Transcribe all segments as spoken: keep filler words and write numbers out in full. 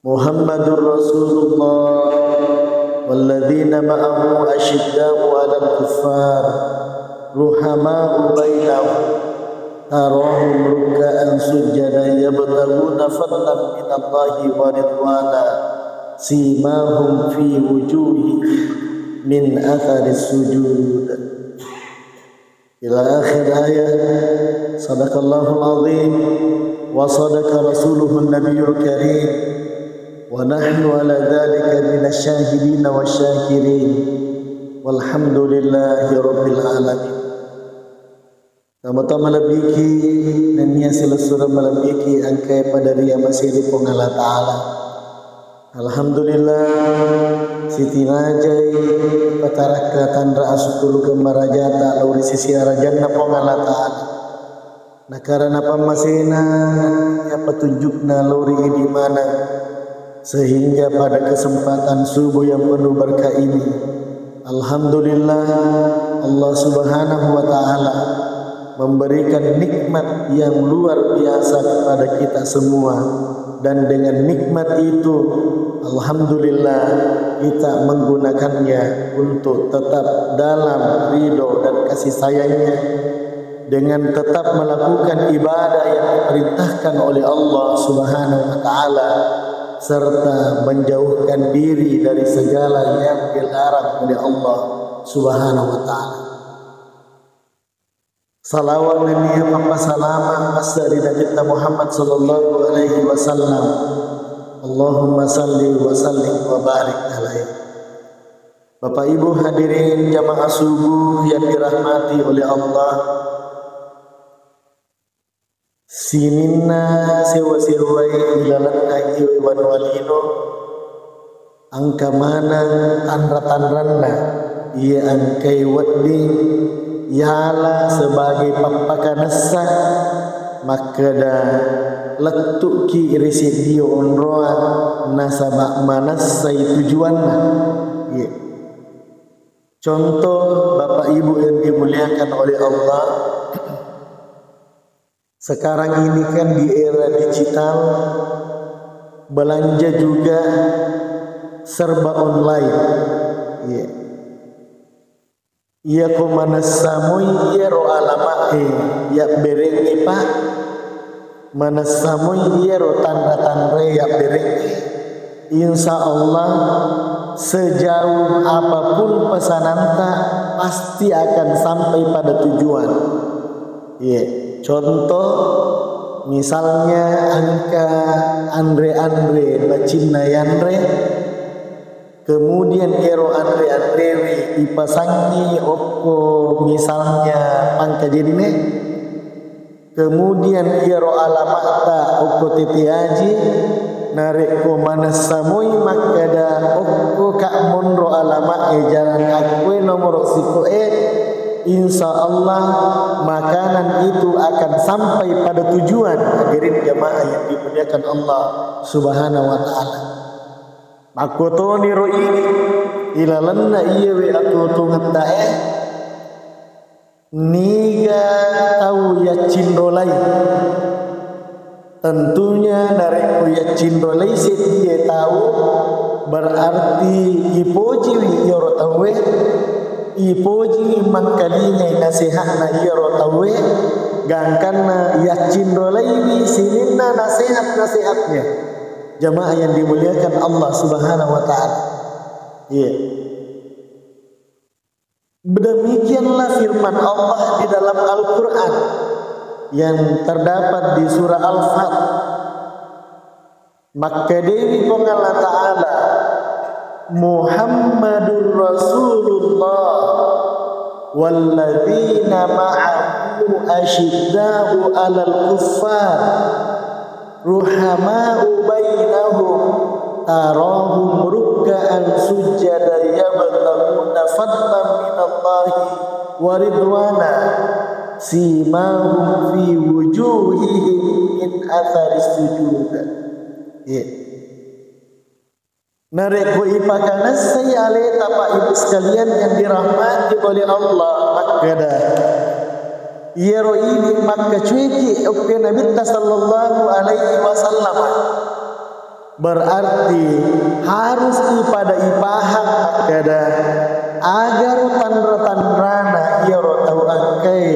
محمد رسول الله والذين معه أشداء على الكفار رحماء بينهم تراهم ركعا سجدا يبتغون فضلا من الله ورضوانا سيماهم في وجوههم من أثر السجود. إلى آخر آية. صدق الله العظيم وصدق رسوله النبي الكريم ونحن على ذلك من الشاهدين والشاكرين والحمد لله رب العالمين. Tama-tama malebbiki nennia silessureng malebbiki engkae pada ri amaseri Puang Allah Ta'ala. Alhamdulillah, sitinajai patarakka tanra asukkulukeng marajata lao ri sisi arajanna Puang Allah Ta'ala. Nakarana pammasena iya petunjukna lao ri idi maneng, sehingga pada kesempatan subuh yang penuh berkah ini, alhamdulillah, Allah Subhanahu wa Ta'ala memberikan nikmat yang luar biasa kepada kita semua. Dan dengan nikmat itu, alhamdulillah, kita menggunakannya untuk tetap dalam ridho dan kasih sayangnya, dengan tetap melakukan ibadah yang diperintahkan oleh Allah Subhanahu wa Ta'ala, serta menjauhkan diri dari segala yang dilarang oleh Allah Subhanahu wa Ta'ala. Salawat nennia pappasalama masse ri Nabitta Muhammad sallallahu alaihi wasallam. Allahumma salli wa sallim wa barik alaihi. Bapak Ibu hadirin jamaah subuh yang dirahmati oleh Allah. Sininna sewa-sewai ilalenna iyewe wanua lino, engka maneng tanra-tanranna iya engkae wedding yala sebagai pappakanessa makkeda lettu'ki ri seddi onroang nasaba manessai tujuanna. Iya. Contoh, Bapak Ibu yang dimuliakan oleh Allah, sekarang ini kan di era digital, belanja juga serba online. Iya. Iya ko manessa moi iyaro alama'e yabberengngi, Pak. Manessa moi iyaro tanra-tanrae yabberengngi. Insya Allah, sejauh apapun pesananta, pasti akan sampai pada tujuan. Iya, contoh, misalnya engka anre-anre macinna yanre, kemudian ero anre-anrewe ipasangi okko misalnya pangkajenne, kemudian iyaro alama'ta okko tete aji, narekko manessa moi makkeda okko ka monro alama'e jalan akkue nomoro sikoe, insya Allah makanan itu akan sampai pada tujuan. Hadirin jamaah yang dimuliakan Allah Subhanahu wa Ta'ala. Makkotoniro idi ilalenna iyewe atuo-tuongettae. Niga tau yaccinrolai? Tentunya narekko yaccinrolai seddie tau, berarti ipojiwi iyaro tauwe, ipojiwi mangkalingai naseha'na iyaro tauwe, gangkanna yaccinrolaiwi sininna nasehat-nasehatnya. Jamaah yang dimuliakan Allah Subhanahu wa Ta'ala. Iya. Demikianlah firman Allah di dalam Al-Quran yang terdapat di surah Al-Fath. Makkedewi Puang Allah Ta'ala, Muhammadur Rasulullah walladzina ma'ahu asyidda'u alal kuffar ruhama'u bainahum tarahum rukka'an sujjada yabtaghuna fadlan minallahi wa ridwana simahum fi wujuhihim min athari sujud. Iya. Narekko ipakanessai aleta, Pak Ibu sekalian yang dirahmati oleh Allah, makkeda, iyaro idi makkacuiki okkoe Nabitta sallallahu alaihi wasallam. Berarti harus ipada ipahang makkeda, agaro tanra-tanrana iyaro tau engkae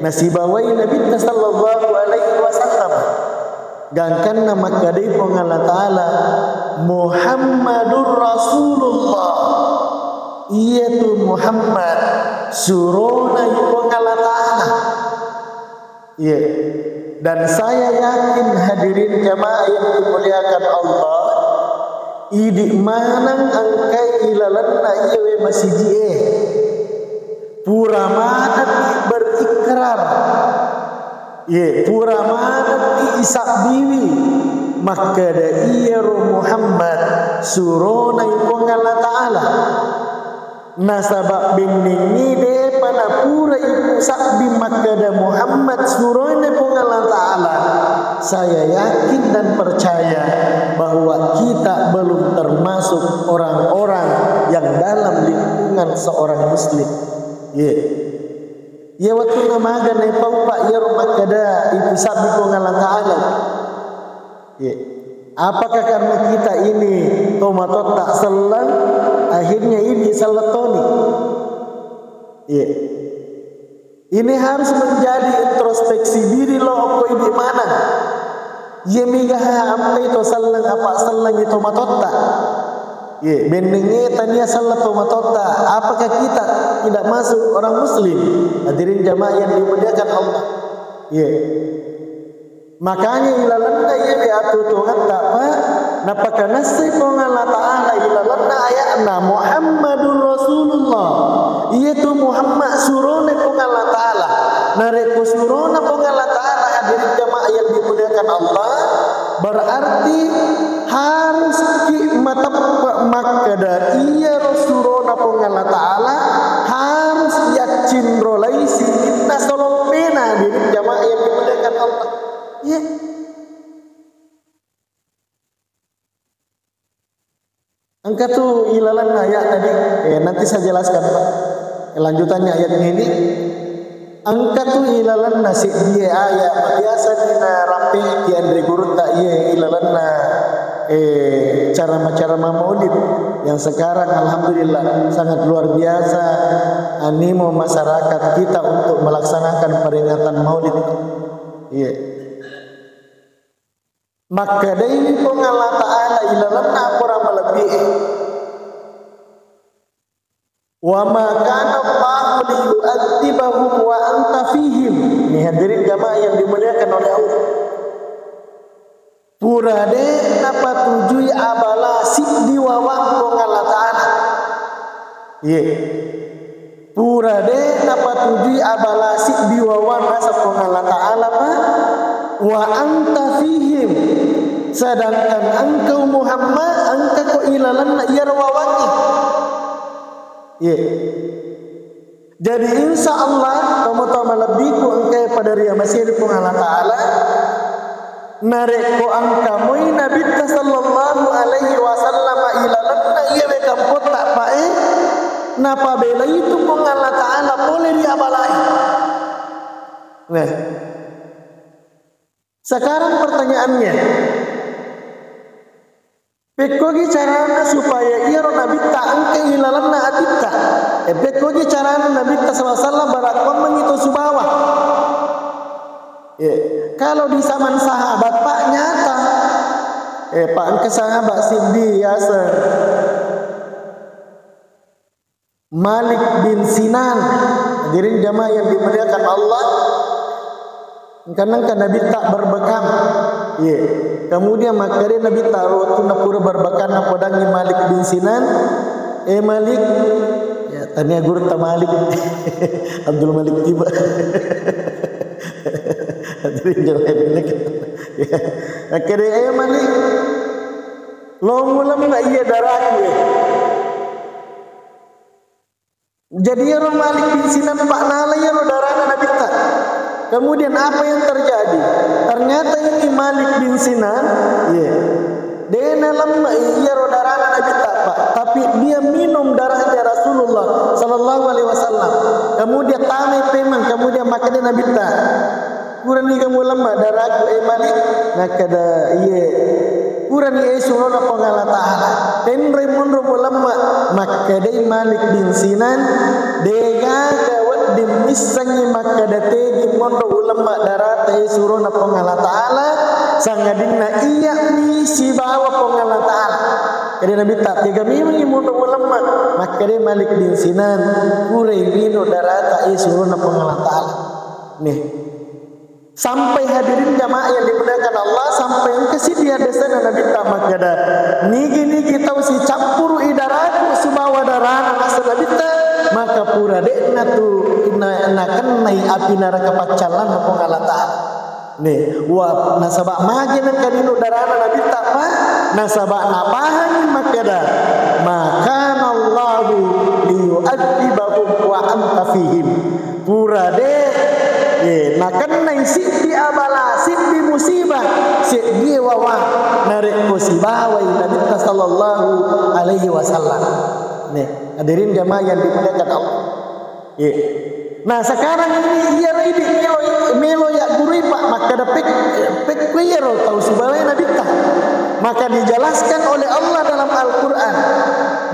nasibawai Nabitta sallallahu alaihi wasallam. Gangkanna makkedai Puang Allah Ta'ala, "Muhammadur Rasulullah." Iyatu Muhammad surona Puang Allah Ta'ala. Iya. Dan saya yakin, hadirin jamaah yang dimuliakan Allah, idi maneng engkai ilalenna iyawe masiji'e. Pura maneng berikrar. Iya, pura maneng isabbiwi makkeda iyaro Muhammad surona Puang Allah Ta'ala. Nasaba benningngi depa napura iku sabbi makkeda Muhammad surona Puang Allah Ta'ala, saya yakin dan percaya bahwa kita belum termasuk orang-orang yang dalam lingkungan seorang muslim. Iya. Iya, wettunna maga naipaupa iyaro makkeda iku sabbi Puang Allah Ta'ala. Iya. Apakah karena kita ini tomatoatta selleng, akhirnya ini selleng toni? Iya. Ini harus menjadi introspeksi diri lo okko idi maneng. Iya miga ampai to selleng apa selleng itu tomatoatta. Iya, bennengnge tania selleng tomatoatta. Apakah kita tidak masuk orang muslim? Hadirin jamaah yang dimuliakan Allah. Iya. Makanya ilalenna iyawe atuo-tuongetta, Pak, napakanassai Puang Allah Ta'ala ilalenna aya'na Muhammadur Rasulullah. Iyatu Muhammad surona Puang Allah Ta'ala. Narekko surona Puang Allah Ta'ala, hadirin jamaah yang dimuliakan Allah, berarti harus ki mateppe makkeda iyaro surona Puang Allah Ta'ala harus yaccinrolai sininna salompena, hadirin jamaah yang dimuliakan Allah. Iya. Engka tu ilalenna ayat tadi, eh, nanti saya jelaskan, Pak. Lanjutannya ayatnya ini, engka tu ilalenna seddie ayat, biasa ni narampeki anre gurutta iye ilalenna, eh, ceramah-ceramah maulid yang sekarang alhamdulillah sangat luar biasa animo masyarakat kita untuk melaksanakan peringatan maulid. Iya. Makkedai Puang Allah Ta'ala ilalenna Akorang malebbi'e, "Wa ma kana Allahu liyu'adzibahum wa anta fihim." Ini hadirin jamaah yang dimuliakan oleh Allah. Pura de napatujui abala siddi wawang Puang Allah Ta'ala. Iya. Pura de napatujui abala siddi wawang naseng Puang Allah Ta'ala, Pak. Wa anta fihim. Sedangkan engkau Muhammad, engkako ilalenna iyaro wawangnge. Iya. Jadi insya Allah, tomatoa malebbiku engkae pada ri amasiri Puang Allah Ta'ala, narekko engka moi Nabitta sallallahu alaihi wasallam ilalenna iyawe kampotta pae, napabelai tu Puang Allah Ta'ala pole ri abalae. Nah, sekarang pertanyaannya, pekkogi carana supaya iyaro Nabitta engka ilalenna atitta? Eh, pekkogi carana Nabitta sallallahu alaihi wasallam barakkuammengi to subawa? Eh, kalau di zaman sahabat, Pak, nyata. Eh, Pak, engka sahabat siddi yaseng Malik bin Sinan. Hadirin jamaah yang dimuliakan Allah, engka nengka Nabitta berbekam. Iya. Kemudian makkeda Nabitta ro wettunna pura berbekamna podangngi Malik bin Sinan, "Eh, Malik," ya, tania gurutta Malik. Abdul Malik tiba. Hadirin jamaah yang dimuliakan. Ya. Makkeda, "Eh, Malik, lo mulemma iya daraku, eh." Jadi iyaro Malik bin Sinan, Pak, nala iyaro darana Nabitta. Kemudian apa yang terjadi? Ternyata ini Malik bin Sinan, iya, de nalemma iyaro darana Nabitta, Pak, tapi dia minum darahnya Rasulullah sallallahu alaihi wasallam. Kemudian tamai pemeng, kemudian makkeda Nabitta, "Purani kamu lemma daraku, eh, Malik?" Nakkeda, "Iye." Purani e surona Puang Allah Ta'ala. Tenroi monro ulama, makkedai Malik bin Sinan, degaga wedding missengngi makkeda tegi monro ulama darata e surona Puang Allah Ta'ala, sangadinna iyami sibawa Puang Allah Ta'ala. Jadi Nabitta, tega memengngi monro ulama, makkedai Malik bin Sinan, purai mino darata e surona Puang Allah Ta'ala. Nih. Sampai hadirin jamaah yang dimuliakan Allah, sampai engka siddi hadesena Nabitta makkeda, nigi-nigi tau sicappuru i daraku sibawa darana naseng Nabitta, maka pura de'na tu na-, nakennai api neraka paccallanna Puang Allah Ta'ala. Nih, wa nasaba magi nengka ninu darana Nabitta pa, nasaba napahangi makkeda, ma kana Allahu liyu'adzibahum wa anta fihim. Pura de, eh, nakennai siddi abala, siddi musibah, seddie wawa narekko sibawai Nabitta sallallahu alaihi wasallam. Nih, hadirin jamaah yang dimuliakan Allah. Iya. Nah, sekarang ini iya idi melo, melo ya gurui, Pak, makkeda pek, pek iyaro tau sibawai Nabitta. Maka dijelaskan oleh Allah dalam Al-Quran,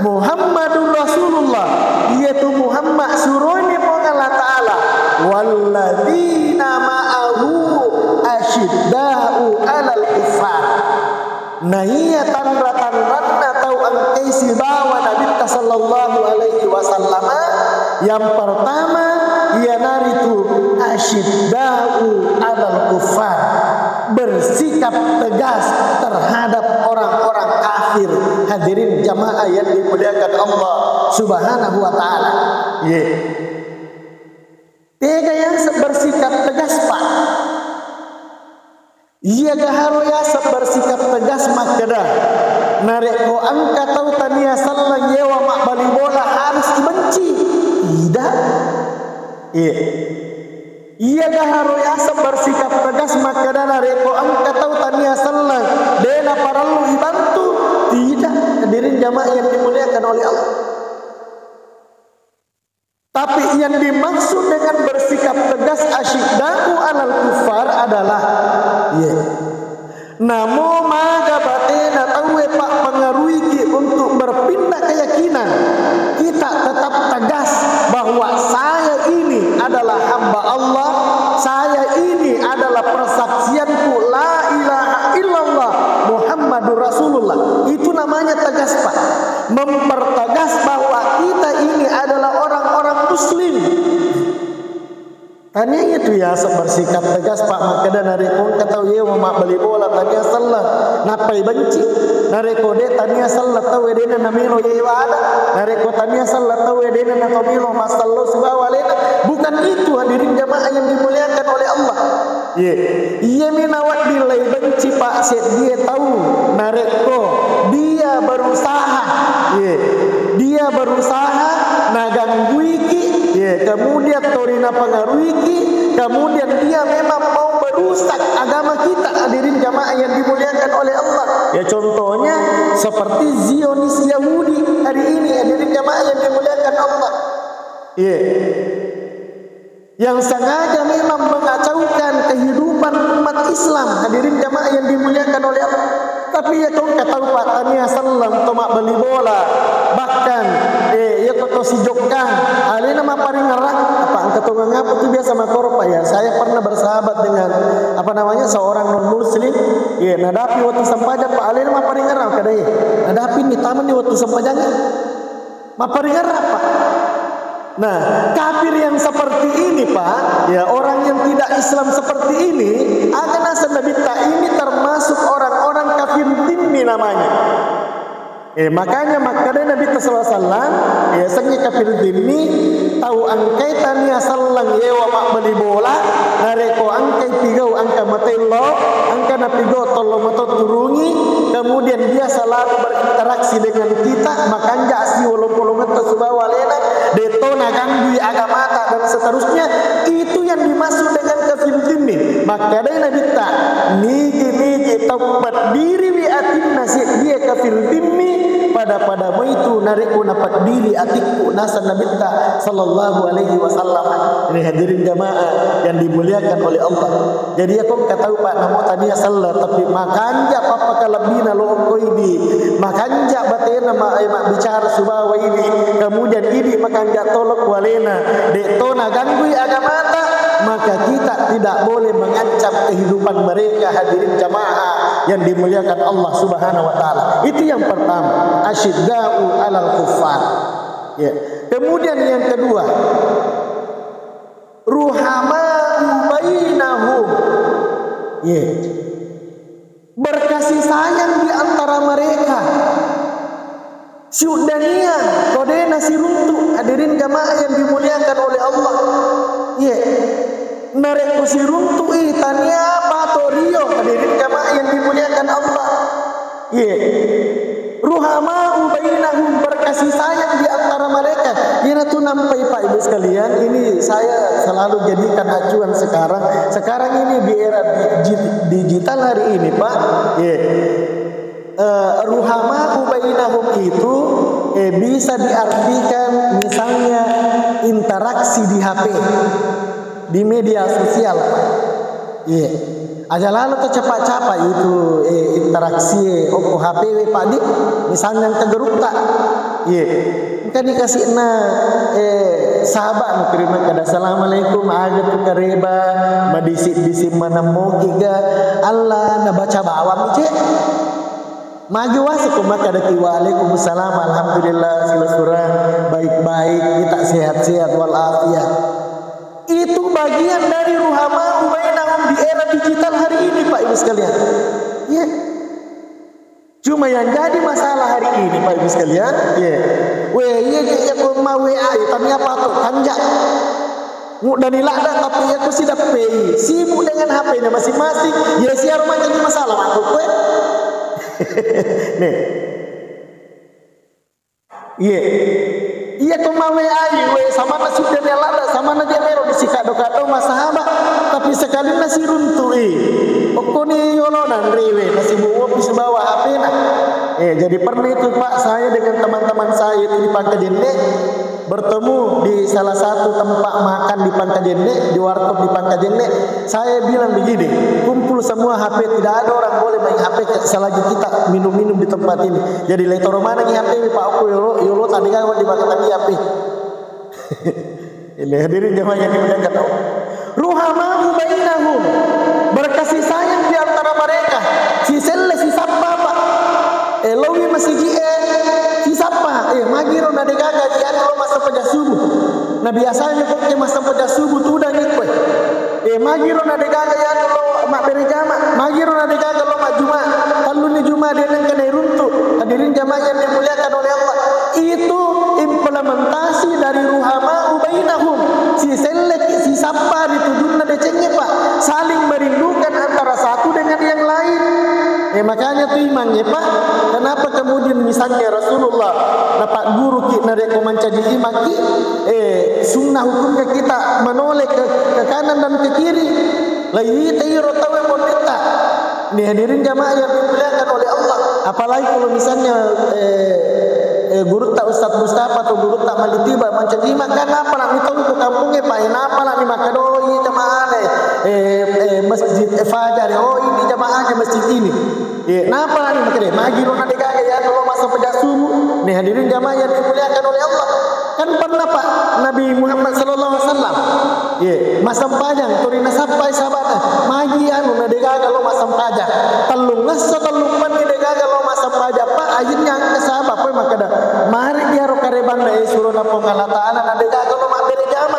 Muhammadur Rasulullah, iyatu Muhammad suroni Puang Allah Ta'ala, walladzina ma'ahu asyidda'u 'alal kuffar. Naiya tanra-tanranna tau engkai sibawa Nabitta sallallahu alaihi wasallama, yang pertama iyanaritu asyidda'u 'alal kuffar, bersikap tegas terhadap orang-orang kafir. Hadirin jamaah yang dimuliakan Allah Subhanahu wa Ta'ala. Ye. Tega yaseng bersikap tegas, Pak? Iya gaharo yaseng bersikap tegas makkeda, narekko engka tau tania selleng yewa mabbali bola harus ibenci? Tidak. Iya. Iya gaharo yaseng bersikap tegas makkeda, narekko engka tau tania selleng de naparellu ibantu? Tidak. Hadirin jamaah yang dimuliakan oleh Allah. Tapi yang dimaksud dengan bersikap tegas asyidda'u 'alal kuffar adalah, ye, namo maga batena tauwe, Pak, pengaruhiki untuk berpindah keyakinan, kita tetap tegas bahwa saya ini adalah hamba Allah, saya ini adalah persaksianku la ilaha illallah Muhammadur Rasulullah. Itu namanya tegas, Pak. Mempertegas bahwa kita ini adalah orang-orang muslim. Tania itu ya bersikap tegas, Pak, makkeda narekko engka tau yewa mabbali bola tania selleng, nappai benci. Narekko de tania selleng tau, dena namelo yewa ada. Narekko tania selleng tau, dena natomelo massello sibawa alena. Bukan itu, hadirin jamaah yang dimuliakan oleh Allah. Ye, iyami nawedding laibenci, Pak, seddie tau narekko dia berusaha, ye, dia berusaha nagangguiki, ye, kemudian tori napengaruhiki, kemudian dia memang mau merusak agama kita, hadirin jamaah yang dimuliakan oleh Allah. Ya, contohnya seperti Zionis Yahudi hari ini, hadirin jamaah yang dimuliakan Allah. Ye. Yang sengaja memang mengacaukan kehidupan umat Islam, hadirin jamaah yang dimuliakan oleh Allah. Tapi ya, kau engka tau, Pak, tania selleng to mabbali bola, bahkan, eh, ya, ko to sijokkang, alena mapparingerrang, apa engka tongeng apa tu biasa makkoro, Pak, ya, saya pernah bersahabat dengan, apa namanya, seorang non muslim, ya, nadapi waktu sempajang, Pak, alena mapparingerrang, kada, eh, nadapi ni taman ni waktu sempajang. Mapparingerrang, Pak. Nah, kafir yang seperti ini, Pak, ya, orang yang tidak Islam seperti ini, aga naseng Nabitta, ini termasuk orang-orang kafir zimmi namanya. Eh, makanya makkeda Nabitta sallallahu alaihi wasallam, ya, sengngi kafir zimmi, tau engkai tania selleng yewa mabbali bola, narekko engkai pigau engka matello, engka napigau tollo mato turungi, kemudian dia selalu berinteraksi dengan kita, makanja siolong-olongetta sibawa alena, detto naganggui agamata dan seterusnya, itu yang dimaksud dengan kafir zimmi. Makkedai Nabitta, nigi-nigi tau peddiriwi atinna seddie kafir zimmi, pada-padamu itu narekko napeddiri atikku, naseng Nabitta sallallahu alaihi wasallam. Ini hadirin jamaah yang dimuliakan oleh Allah. Jadi, iya ko engka tau, Pak, namo tania sella, tapi makanja pappakalebbina lo okko idi, makanja batena ma-, eh, mabbicara sibawa idi, kemudian idi makanja tolo ku alena, de to naganggui agamata, maka kita tidak boleh mengancam kehidupan mereka, hadirin jamaah yang dimuliakan Allah Subhanahu wa Ta'ala. Itu yang pertama, asyiddau alal kuffar. Ya. Kemudian yang kedua, ruhamau bainahum. Ya. Berkasih sayang di antara mereka. Siuddania, ko de nasiruntu, hadirin jamaah yang dimuliakan oleh Allah. Iya. Narekko siruntu i, tania pato rio, hadirin jamaah yang dimuliakan Allah. Iya. Ruhamau bainahum, berkasih sayang di antara mereka. Iyanatu nampai, Pak Ibu sekalian, ini saya selalu jadikan acuan sekarang. Sekarang ini di era digi-, digital hari ini, Pak. Iya. Eh, ruhamau bainahum itu, eh, bisa diartikan misalnya interaksi di H P, di media sosial, Pak. Iya. Aja lalo tacapa-capa itu, eh, interaksi, eh, okko H P we, Pak, di, misalnya engka gerutta. Iya. Engka ni kasi'na, eh, sahabat mukirim kada, "Assalamualaikum, aga tu kareba, madisi-disi maneng moki ga?" Allah, nabaca bawang, cek. Magi wasi ko makkadaki, "Waalaikumsalam, alhamdulillah, sila surang, baik-baik, kita sehat-sehat walafiat." Itu bagian dari ruhamau bainahum di era digital hari ini, Pak Ibu sekalian. Iya. Cuma yang jadi masalah hari ini, Pak Ibu sekalian, iya. Weh, iya, iya, iya, ko mau W A, iya, tapi apa tuh? Kanja. Muddani ladda, tapi iya, ko sidappei. Sibuk dengan H P-nya masing-masing. Iya, siar macam masalah, Pak, kue. Nih. Iya. Iya, ko mau W A, iya, weh, samanna suddani ladda, samanna dia mero disikado-kado masahabat. Tapi sekalinna siruntu i. Okkoni yolo nanre we, nasibuk mopi sibawa H P-na. Eh, jadi pernah itu, Pak, saya dengan teman-teman saya itu di Pangkajenne, bertemu di salah satu tempat makan di Pangkajenne, di warkop di Pangkajenne. Saya bilang begini, "Kumpul semua H P, tidak ada orang boleh main H P selagi kita minum-minum di tempat ini." Jadi, letoro manengi H P, Pak, okko yolo, yolo tadi kan di makan tadi H P. Ini hadirin jamaah yang dimuliakan Allah. Ruhamau bainahum, berkasih sayang di antara mereka. Siselle sisappa, Pak. Eh, lowi masiji e, sisappa. Eh, magiro na degaga ianu lo massempajang subuh. Na biasanya kok ke massempajang subuh tudang ikue. Eh, magiro na degaga ianu lo mabbere jama. Magiro na degaga lo majjuma. Talluni juma de nengka nairuntu. Hadirin jamaah yang dimuliakan oleh Allah. Itu implementasi dari ruhamau bainahum. Siselleki, sisappa ri tujunna decengnge, Pak. Saling merindukan antara satu dengan yang lain. Eh, makanya tu imangnge, Pak. Kenapa kemudian misalnya Rasulullah napagguruki narekko mancaji imangki, eh, sunnah hukumnya kita menoleh ke, ke kanan dan ke kiri. Laitai ro tauwe monritta. Ini hadirin jamaah yang dimuliakan oleh Allah. Apalagi kalau misalnya, eh, eh, gurutta Ustaz Mustafa atau gurutta Malitiba mancaji imang, kan apa nak mitau ke kampungnya, Pak? Eh, napa nak ni makkadoi jamaahnya, eh, eh, masjid, eh, Fajar, oh, ini jamaahnya masjid ini. Eh, napa nak ni makkadoi? Magiro na degaga ya kalau masa pejak subuh. Ini hadirin jamaah yang dimuliakan oleh Allah. Kan pernah, Pak, Nabi Muhammad sallallahu alaihi wasallam, ye, massempajang, tuli nasappai sahabatna, magi anu, na degaga lo massempajang. Tellung esso, tellung wenni degaga lo massempajang, Pak. Akhirnya engka sahabat poi makkeda, mari iyaro karebanna, eh, surona Puang Allah Ta'ala, na degaga lo mabbere jama.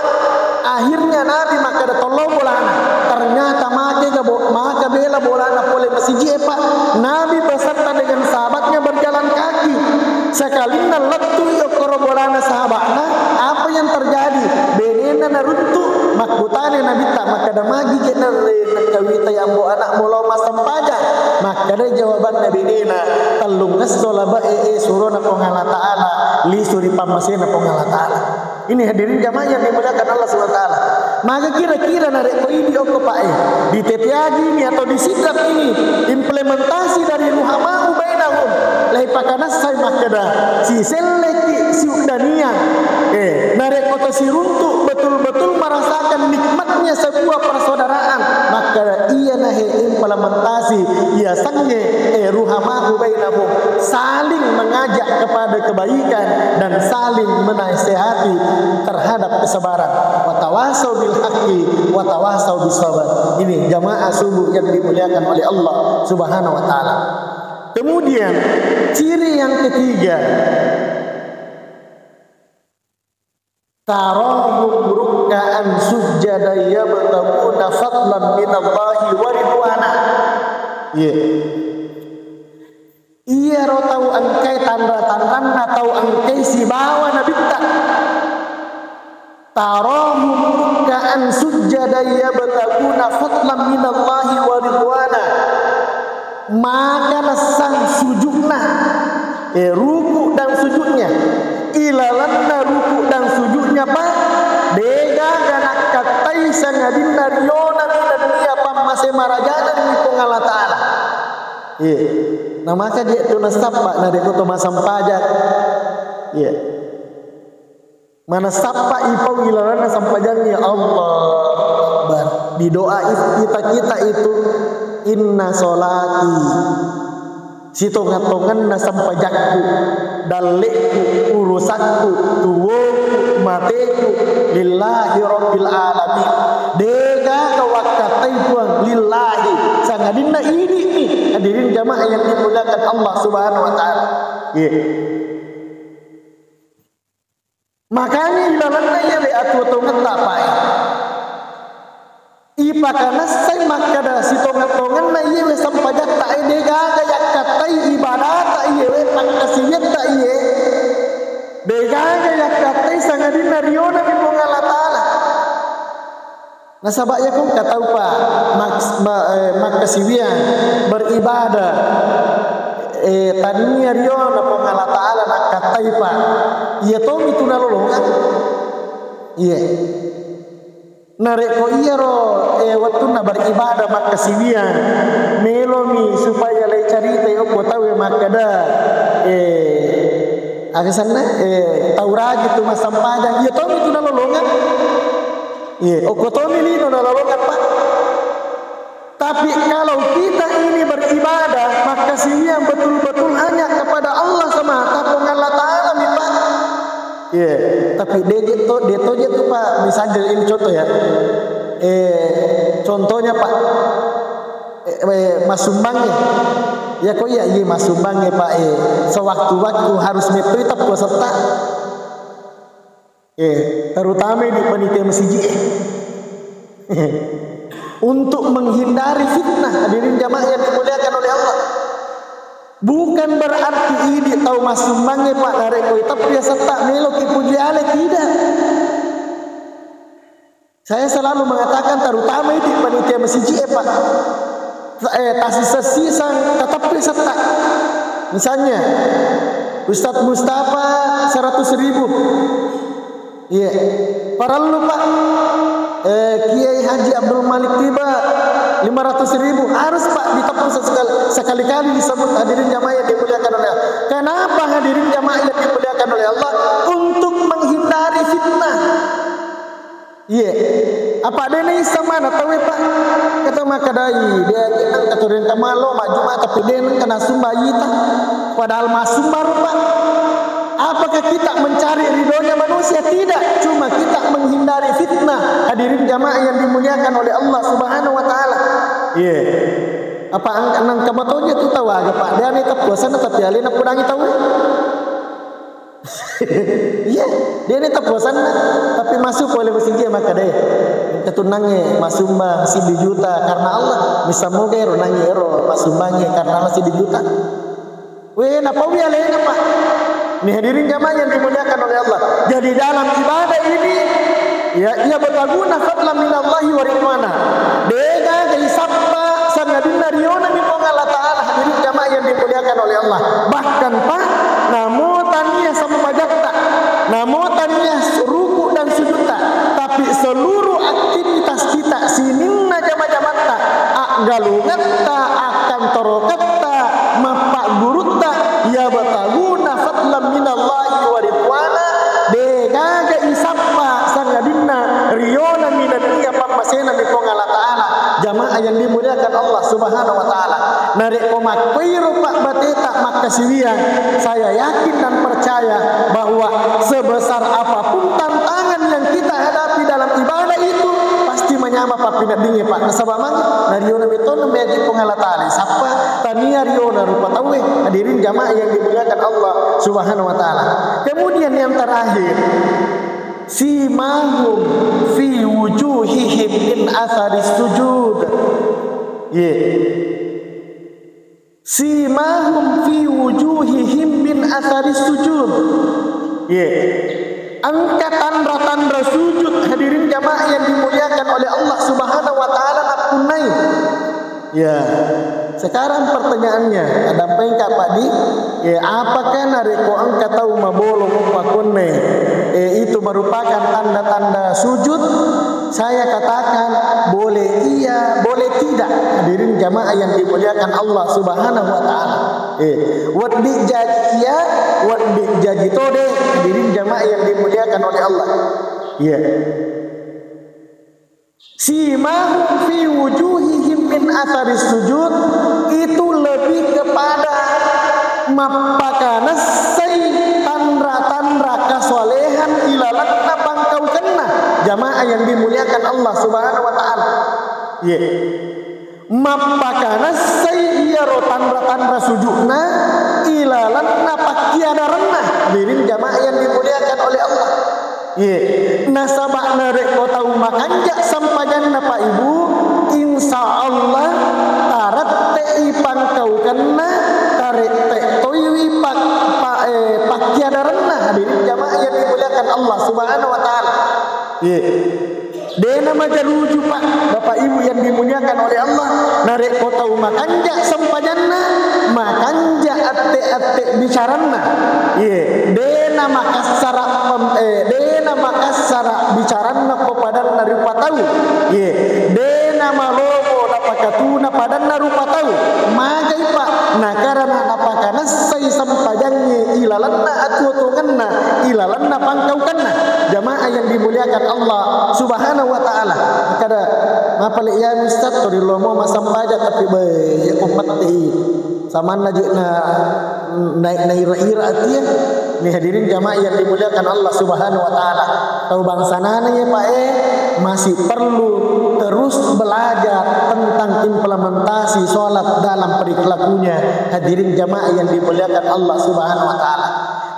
Akhirnya Nabi makkeda, tollo bolana. Ternyata make ga bo-, maka bela bolana pole masiji e, Pak. Nabi beserta dengan sahabatnya berjalan kaki. Sekalinna lettu i okkoro bolana sahabatna, apa yang terjadi? Benena naruntu, makkutana Nabitta, makkeda, magi je narre nengkawitai ambo anakmu lao massempajang? Makkeda jawabanna benena, tellung esso labe e, eh, surona Puang Allah Ta'ala, lisu ri pammasena Puang Allah Ta'ala. Ini hadirin jamaah yang dimuliakan Allah Subhanahu wa Ta'ala. Maka kira-kira narekko idi okko, Pak, eh, diteteagini atau disidrap ini implementasi dari ruhamau baina Laipakanessai makkeda, siselleki siuddaniang. Eh, narekko to siruntu betul-betul merasakan nikmatnya sebuah persaudaraan, maka iyanahe implementasi yasengnge, eh, ruhamahu bainahum, saling mengajak kepada kebaikan dan saling menasehati terhadap kesabaran. Watawasau bil haqqi, watawasau bis sabar. Ini jamaah subuh yang dimuliakan oleh Allah Subhanahu wa taala. Kemudian, ciri yang ketiga, tarahum rukka'an sujjadan yabtaguna fadlan minallahi wa ridwana. Iya. Iyaro tau engkae tanra-tanranna tau engkae sibawa nabitta. Tarahum rukka'an sujjadan yabtaguna fadlan minallahi wa ridwana. Maka nassang sujudna, eh, ruku dan sujudnya. Ilalanna ruku dan sujudnya, Pak, degaga nakkattai sangadinna rionami nennia pammase marajana ri Puang Allah Ta'ala. Iya. Nah, maka je tu nasappa narekko to massempajang. Iya. Manessappa ipau ilalanna sempajangnge, Allahu Akbar. Di doa iftitah kita itu, "Inna sholati," sitonga-tonganna sempajakku, dallekku, urusakku, tuwoku, mateku, lillahi rabbil alamin. Degaga wakkattai Puang, lillahi, sangadinna idi'ni. Hadirin jamaah yang dimuliakan Allah Subhanahu wa Ta'ala. Iya. Makanya ilalanna iyawe atuwo-tongetta, Pak, e. Ipakanessai makkeda sitonga-tonganna iyawe sempajatta, e, degaga yakkattai ibadata iyawe, pakkasiwiatta iye. Degaga yakkattai sangadinna rionami Puang Allah Ta'ala. Nasaba iyako engka taupa maks-, ma-, eh, makkasiwiang beribadah, eh, tania riona Puang Allah Ta'ala nakkattai, Pak. Iya tomi tu nalolongeng. Iya. Narekko iyaro, eh, wettunna beribadah makkasiwiang, melomi supaya lai caritai okko tauwe makkeda, eh, aga senna, eh, tau rajin tu massempajang, iya tomi tu nalolongeng. Iya, okko tomi lino nalolongeng, Pak. Tapi kalau kita ini beribadah, makkasiwiang betul-betul hanya kepada Allah semata, Puang Allah Ta'ala mi, Pak. Iya, tapi de-, de to, de to je tu, Pak. Misalnya ini contoh ya. Eh, contohnya, Pak. Eh, eh, massumbangnge. Ya kok iya, iya massumbangnge, Pak. Eh, sewaktu-waktu harus mettoi teppu setta. Eh, terutama di panitia masjid, eh. Untuk menghindari fitnah, hadirin jamaah yang dimuliakan oleh Allah. Bukan berarti idi tau massumbangnge, Pak, narekko iteppu setta meloki puji ale, tidak. Saya selalu mengatakan, terutama idi panitia masjid, eh, Pak. Eh, tasiseng-siseng, teteppi setta. Misalnya, Ustadz Mustafa seratus ribu. Iya. Parellu, Pak. Eh, Kiai Haji Abdul Malik Tiba lima ratus ribu. Harus, Pak, diteppu sesekali, sekali-kali disebut, hadirin jamaah yang dimuliakan oleh Allah. Kenapa, hadirin jamaah yang dimuliakan oleh Allah? Untuk menghindari fitnah. Iya. Apa de naisseng mana tauwe, Pak? Kata makkedai, de nengka tu renta malo majjuma, tapi de nengka nasumba ita. Padahal masumba rupa. Apakah kita mencari ridhonya manusia? Tidak. Cuma kita menghindari fitnah. Hadirin jamaah yang dimuliakan oleh Allah Subhanahu wa Ta'ala. Iya. Apa ang-, nengka matonya tu tau aga, Pak? De ane teppu senna, tapi alena pudangi tauwe. Iya, de ni teppu senna, tapi masuk pole masigi makkeda, engka tu nangnge massumbang siddi juta karena Allah, misseng moga ero nangnge ero massumbangnge karena Allah siddi juta. Weh, napaui alena, Pak. Ini hadirin jamaah yang dimuliakan oleh Allah. Jadi dalam ibadah ini, ya, yabtaguna fadlan minallahi wa ridwana. Degaga isappa sangadinna riona mi Puang Allah Ta'ala, hadirin jamaah yang dimuliakan oleh Allah. Bahkan, Pak, namo tania sempajatta, namo tania ruku dan sujudta, tapi seluruh aktivitas kita, sininna jama-jamatta, aggalungetta, akkantoroketta, mappaggurutta, Tabuna fadlan minallahi wa ridwana, degaga isappa sangadinna riona minennia pammasena mi Puang Allah Ta'ala. Jamaah yang dimuliakan Allah Subhanahu wa Ta'ala. Narekko makkoiro pabbateta makkasiwiang, saya yakin dan percaya bahwa sebesar apapun tantangan yang kita hadapi dalam ibadah itu, pasti manyama pappineddingnge, Pak. Nasaba magi nariona metona meji Puang Allah Ta'ala sappa, tania riona rupa tauwe. Hadirin jamaah yang dimuliakan Allah Subhanahu wa Ta'ala. Kemudian yang terakhir, simahum fi wujuhihim min atharis sujud. Ye. Simahum fi wujuhihim min atharis sujud. Ye. Engka tanra-tanra sujud, hadirin jamaah yang dimuliakan oleh Allah Subhanahu wa Ta'ala, nappunnai. Ya. Sekarang pertanyaannya, ada apa yang Kak Padi? Ya, apakah narekko engka tau mabolong uppakonne, eh, itu merupakan tanda-tanda sujud? Saya katakan, boleh iya, boleh tidak. Hadirin jamaah yang dimuliakan Allah Subhanahu wa Ta'ala. Eh, wedding jaji iya, wedding jaji tode. Hadirin jamaah yang dimuliakan oleh Allah. Iya. Simahum fi wujuhihim min atharis sujud, itu lebih kepada mappakanessai tanra-tanra kasolehan ilalenna pangkaukenna. Jamaah yang dimuliakan Allah Subhanahu wa Ta'ala. Ye. Mappakanessai iyaro tanra-tanra sujudna ilalenna pakkiadarenna. Hadirin jamaah yang dimuliakan oleh Allah. Ye. Nasaba narekko tau makanja sempajanna, Pak Ibu, insya Allah tarette'i pangkaukenna, tarette toiwi pak-, pa-, eh, pakkiadarenna. Hadirin jamaah yang dimuliakan Allah Subhanahu wa Ta'ala. Ye. Dena majaluju, Pak, Bapak Ibu yang dimuliakan oleh Allah, narekko tau makanja sempajanna, makanja atte-atte bicaranna. Ye, dena makassara pem-, eh, dena makassara bicaranna ko padanna rupa tau. Ye, dena malomo napakatuna padanna rupa tau. Magai, Pak, nakarana napakanessai sempajangnge ilalenna atuo-tuongenna, ilalenna pangkaukenna. Jamaah yang dimuliakan Allah Subhanahu wa Ta'ala. Kada mapale iya Ustaz, to rilomo massempajang, tapi be, ya ko matti. Samanna je na, na, naira-ira atie. Ni hadirin jamaah yang dimuliakan Allah Subhanahu wa Ta'ala. Tau bangsanana ya, Pak, eh, masih perlu terus belajar tentang implementasi sholat dalam perilakunya. Hadirin jamaah yang dimuliakan Allah Subhanahu wa Ta'ala.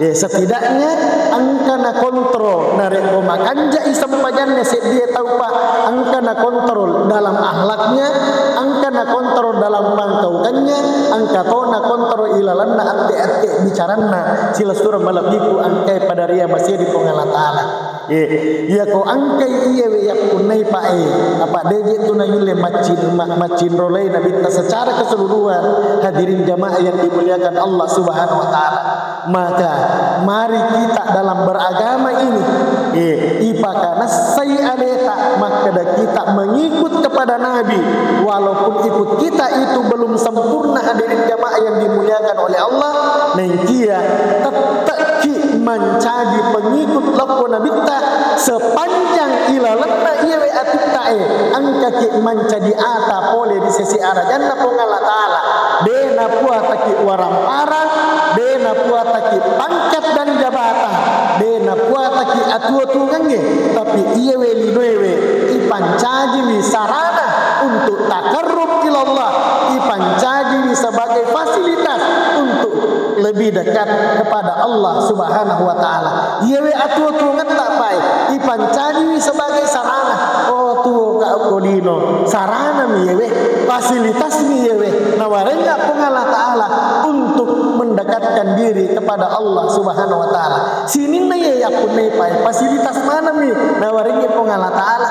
Ya, setidaknya engka na kontrol, narekko makanjai sempajanna seddie tau, Pak, engka na kontrol dalam akhlaknya, engka na kontrol dalam pangkaukannya, engka to na kontrol ilalanna atte-atte bicaranna, silessureng malebbiku engkae pada ria masiri Puang Allah Ta'ala. Eh, iya ko engkai iyawe yappunnai, Pak, eh, apa deje tu nayulle maccin-, ma-, maccinrolai Nabitta secara keseluruhan, hadirin jamaah yang dimuliakan Allah Subhanahu wa Ta'ala. Maka mari kita dalam beragama ini, eh, ipakanassai aleta makkeda kita mengikut kepada Nabi, walaupun ikut kita itu belum sempurna, hadirin jamaah yang dimuliakan oleh Allah, naengkia tette'ki mancaji pengikut lokko Nabitta sepanjang ilalenna iyawe atittae engkaki mancaji ata pole ri sesi arajanna Puang Allah Ta'ala. De napuataki warang-parang, de napuataki pangkat dan jabatan, de napuataki atuo-tuongengnge, tapi iyawe linoewe ipancajiwi sarana untuk takarrub ilallah, ipancajiwi sebagai fasilitas untuk lebih dekat kepada Allah Subhanahu wa Ta'ala. Iyawe atuo-tuongetta, Pak, ipancajiwi sebagai sarana. Oh, tuo ka ko lino, saranami iyawe, fasilitasmi iyawe nawarengnga Puang Allah Ta'ala untuk mendekatkan diri kepada Allah Subhanahu wa Ta'ala. Sininna iya yappunnai, Pak, fasilitas manami nawarengngi Puang Allah Ta'ala?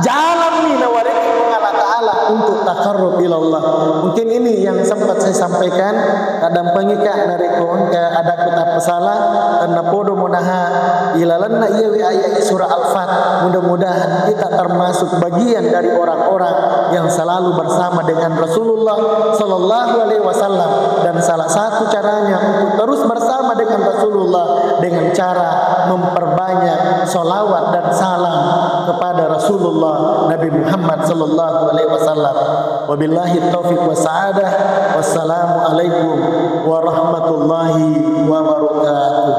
Jalanmi nawarengngi Puang Allah Ta'ala untuk taqarrub ila Allah. Mungkin ini yang sempat saya sampaikan, taddampengika narekko engka ada ku tappasala, tennapodo mudaha ilalenna iyawe ayat surah Al-Fat, mudah-mudahan kita termasuk bagian dari orang-orang yang selalu bersama dengan Rasulullah sallallahu alaihi wasallam, dan salah satu caranya untuk terus bersama dengan Rasulullah dengan cara memperbanyak salawat dan salam kepada Rasulullah Nabi Muhammad sallallahu alaihi wasallam. Wabillahi taufiq wa sa'adah. Wassalamualaikum warahmatullahi wabarakatuh.